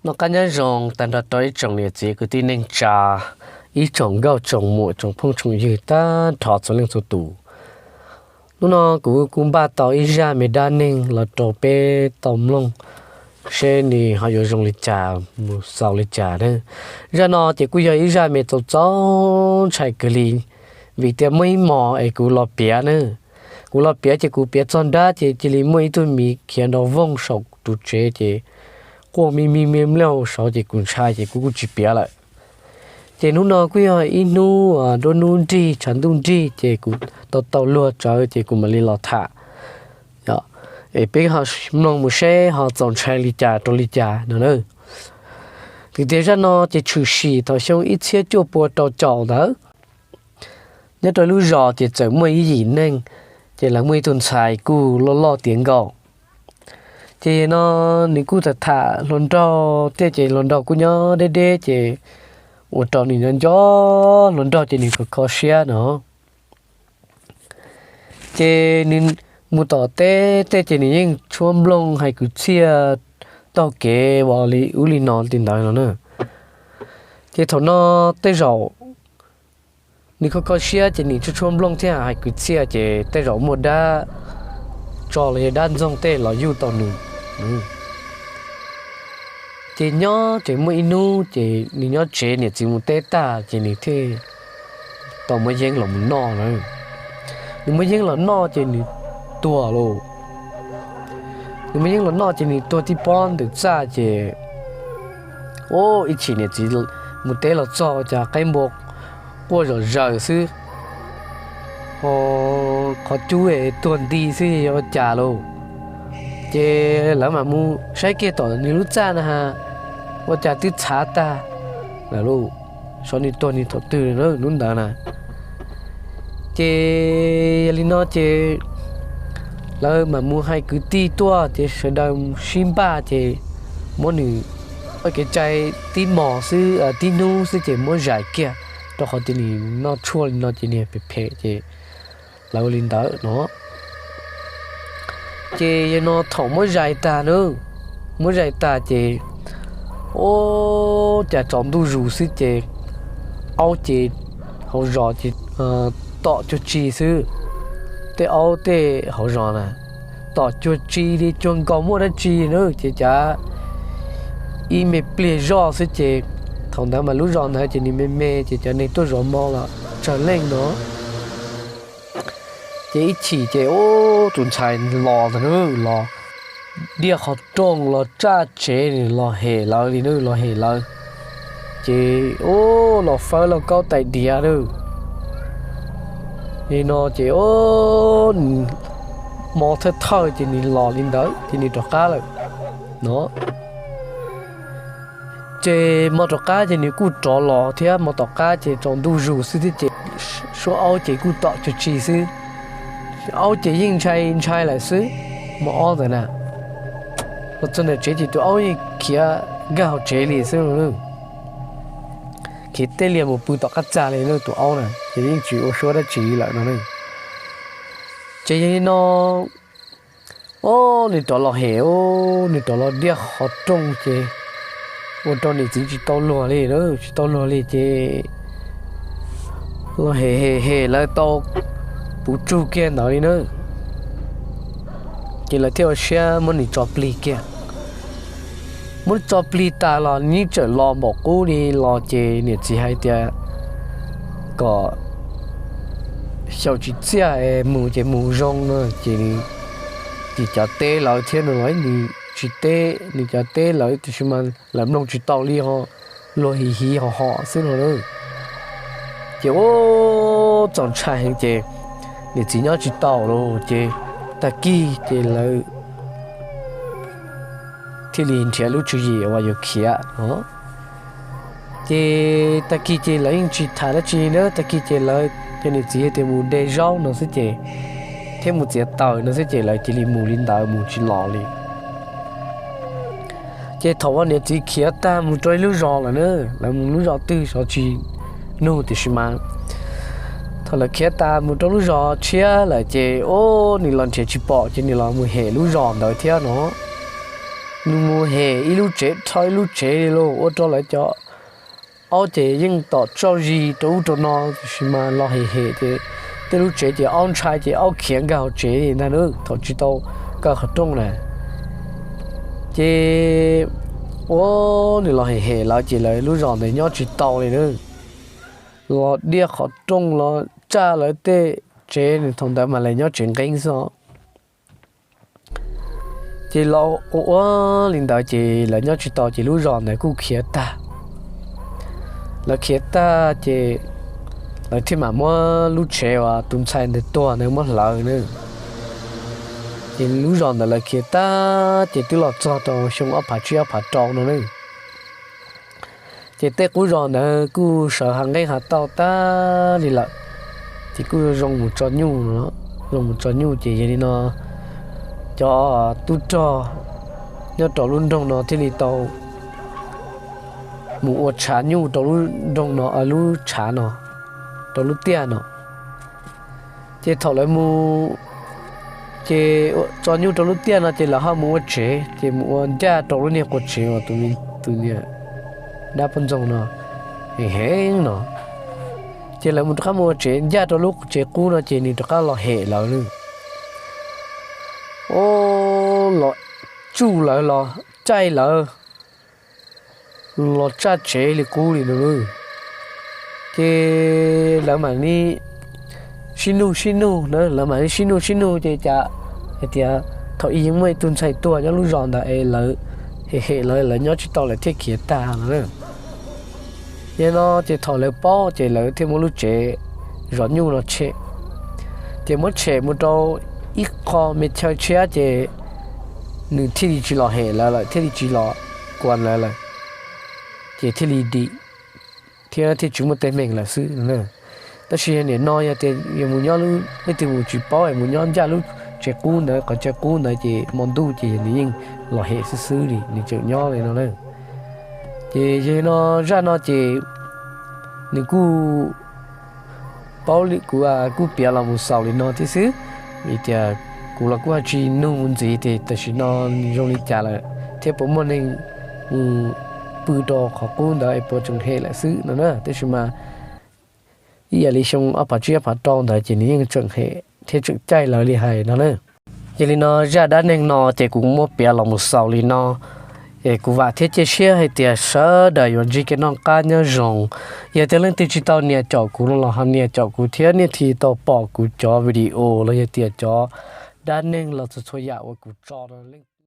Noj qab nyob zoo tag nrho rau ib tsoom niam txiv kwv tij neej tsa, ib tsoom nkauj tsoom muam tsoom phooj tsoom ywg tag nrho txhua leej txhua tus. Hnub no kuv kuj npaj tau ib zaj me dab neeg los rau peb tau mloog, seb nws ho yuav zoo li cas mus xaus li cas na. Zaj no ces kuj yog ib zaj me txaus txaus ntshai kawg li, vim tias muaj ib hmos es kuv los piav na. Kuv los piav ces kuv piav txog nrab ces cia li muaj ib tug miv khiav nrov voog saum tus tsev ces quaj mi mi mliaj mliaj saud ces kuv ntshai ces kuv kuj tsis piav lawm. Ces hnub no kuj yog ib hnub nruab hnub nrig tshav ntuj nrig ces kuv tau tau luag tsawv ces kuv mam li los tham. Es peb ho mloog mus seb ho txaus ntshai li cas rau li cas no na. Tiag tiag zaj no ces tshwm sim thaum xyoo ib txhiab cuaj pua rau caum ntawd. Nyob rau lub zos ces txawm muaj ib yim neeg, ces lawv muaj ib tug ntxhais kuj loj loj tiav nkaus. Ces no nws kuj tham tham hluas nraug thiab ces hluas nraug kuj nyob deb deb ces ua rau nws nyob nco hluas nraug ces nws kho kho siab no. Ces nws mus tom teb tej ces nws yeej tshuab nplooj hais kwv txhiaj taug kev ua li ub li no li ntawd no na. Ces thaum no tej zaum nws kho kho siab ces nws tshuab tshuab nplooj thiab hais kwv txhiaj ces tej zaum muaj dab tsog los yog dab ntxoog tej los yuj tau nws. Ces nyob ces muaj ib hnub ces nws nyob tsev niam txiv mus teb tag ces nws thiaj tau muab yeeb los mus noj na. Nws muab yeeb los noj ces nws tuag lauj. Nws muab yeeb los noj ces nws tuag tib pob ntawm txaj ces, ub, ib chim niam txiv mus teb los txog cas qaib npua quaj zom zaws xwb, ho qhov cub tuag nti xwb yog ua cas lauj. Ces lawv mam mus saib kiag tom nws lub txaj na has, ua cas twb txhav tag lawm lauj, xyov nws tuag nws thaum twg lub ntawd na. Ces yog li no ces lawv mam mus hais kwv tij tuaj ces sawv daws sib npaj ces muab nws ua kev cai tib hmos xwb, tib hnub xwb ces muab zais kiag, rau qhov tias nws noj tshuaj li no ces nws phem phem ces lawv ua li ntawd no. Ces yog no thaum muab zais tag na, muab zais tag ces, ub, cas tsaus ntuj zus xwb ces aub ces hauv zos ces tom cuag tsi xwb. Tej aub tej hauv zos na tom cuag tsi li cuag nkaus muaj dab tsi na ces cas ib me pliag zoj xwb ces, thaum ntawd mas lub zos ntawd ces nws me me ces cov neeg tuaj zov mov los tsawg leej no. Ces ib chim ces ub, tus ntxhais los ntag na, los diaj qhov rooj los tsaj tsev los hem lawv li na, los hem lawv. Ces ub, los fawb lauj kaub tais diav na. Li no ces ub, hmo thawj thawj ces nws los li ntawd ces nws rov qab lawm no. Ces hmo rov qab ces nws kuj rov los thiab, hmo tom qab ces tsaus ntuj zus xwb thiab ces suab aub ces kuj tom cuag tsi xwb. Aub ces yeej ntshai ntshai lawm xwb. Hmo ob ntawd na, los txog nram tsev ces tus aub yeej khiav nkag hauv tsev li xwb. Khiav tej liag mus pw tom qab txag li na tus aub na, ces yeej tsis ua suab dab tsi lawm no. Ces yog li no, o, nws rov los hem, nws rov los diaj qhov rooj ces ua rau niam txiv tsis tau luag li, tsis tau luag li ces los hem hem hem lawv tau puv tsug kiag ntawd li na. Ces lawv thiaj ua siab muab nws tso plig kiag. Muab tso plig tas los nws tseem los npaum qub li los ces niam txiv hais tias kom xyaum tsis txiaj, mus ces mus zoo no ces nws cov teb lawv thiab no los nws tsis teb, nws cov teb lawv tiam sis mas lawv mloog tsis tau li ho, luag hiv hiv hom hom xwb no na. Ces ua txaus ntshai heev ces niam txiv nyob tsis tau lawm ces tag kis ces lawv thiaj li nrhiav lub tswv yim uas yuav khiav os. Ces tag kis ces lawv yeej tsis tham dab tsi na, tag kis ces lawv cov niam txiv tias mus de zaub no xwb ces, thiab mus txiav taws no xwb ces lawv cia li mus li ntawd mus tsis los li. Ces thaum uas niam txiv khiav tag mus rau ib lub zos lawm na, lawv mus lub zos twg xyov tsis nug tiam sis mas thaum lawv khiav tas mus rau lub zos tshiab lawm ces ub, nws los nrhiav tsis pom ces nws los mus hem lub zos ntawd thiab no. nws mus hem ib lub tsev dhau ib lub tsev li lauj, ua rau lawv cov aub ces yeej tom tsauj zis rau ub rau no, tiam sis mas los hem hem ces tej lub tsev ces aub ntshai ces aub khiav nkag hauv tsev ntag na, thaum tsis tau kaw qhov rooj na. Ces ua nws los hem hem lawv ces lawv lub zos ntawd nyob tsis tau li na, los diaj qhov rooj los tsaj lawv tej tsev, thaum ntawd mas lawv nyob tsev nqeeb xwb. Ces los ua ua li ntawd ces lawv nyob tsis tau ces lub zos ntawd kuj khiav tag. Lawv khiav tag ces lawv thiaj mam muab lub tsev uas tus ntxhais ntawd tuag ntawd muab hlawv na. Ces lub zos ntawd lawv khiav tag ces twb los txog rau xyoo ob phav tsib ob phav rau no na. Ces tej qub zos ntawd kuj sawv hav nqeeb hav tauj tag li lawm, ces kuj zoo mus tso nyuj no, zoo mus tso nyuj ces yog li no cov tub rog nyob rau lub nroog no thiaj li tau mus ua tshav nyuj rau lub nroog no, lub tshav no, rau lub tiaj no. Ces thaum lawv mus ces tso nyuj rau lub tiaj no ces lawv ho mus ua tsev, ces mus ua ncaj rau lub niag qua tsev uas tus niag dab poj ntxoog no heev heev no. Ces lawv mus rov qab mus ua tsev ncaj rau lub tsev qub no ces nws rov qab los hem lawv na. Ua los tsuj lawv los caij lawv los tsaj tsev li qub li no lauj. Ces lawv mam li sib nug sib nug na, lawv mam li sib nug sib nug ces cas hais tias thaum ub yeej muaj ib tug ntxhais tuag nyob lub zos ntawd es lawv hem hem lawv, lawv nyob tsis tau lawv thiaj khiav tag no. Yog no ces thaum lawv paub ces lawv thiaj muab lub tsev zov nyuj no tshem, ces muab tshem mus rau ib qho me chaw tshiab ces nws thiaj li tsis los hem lawv lawm, thiaj li tsis los kuas lawv lawm, ces thiaj li dim thiab thiaj tsis muaj teeb meem lawm xwb. Tab sis nim no yog tias yus mus nyob, leej twg mus tsis paub es mus nyob ncaj lub tsev qub ntawd, qhov chaw qub ntawd ces hmo ntuj ces nws yeej los hem xwb xwb li, nws tseem nyob li no na. Ces yog no zaj no ces nws kuj paub li, kuv kuj piav los mus xaus li no thiab xwb. Vim tias kuv los kuj ho tsis nug mus ntxiv tias tam sim no zoo li cas lawm thiab puas muaj neeg mus pw rau qhov qub ntawd es puas tseem hem lawm xwb no na. Tab sis mas ib yam li xyoo ob phav tsib ob phav rau ntawd ces nws yeej tseem hem thiab tseem caij lawv li hais no na. Yog li no zaj dab neeg no ces kuv muab piav los mus xaus li no. Es kuv vam thiab cia siab hais tias sawv daws yuav ntsib kev noj qab nyob zoo. Yog tias leej twg tsis tau nias caum kuv no los ho nias caum kuv thiab nej thiaj tau pom kuv cov video los yog tias cov dab neeg los txhua txhua yam uas kuv tso no.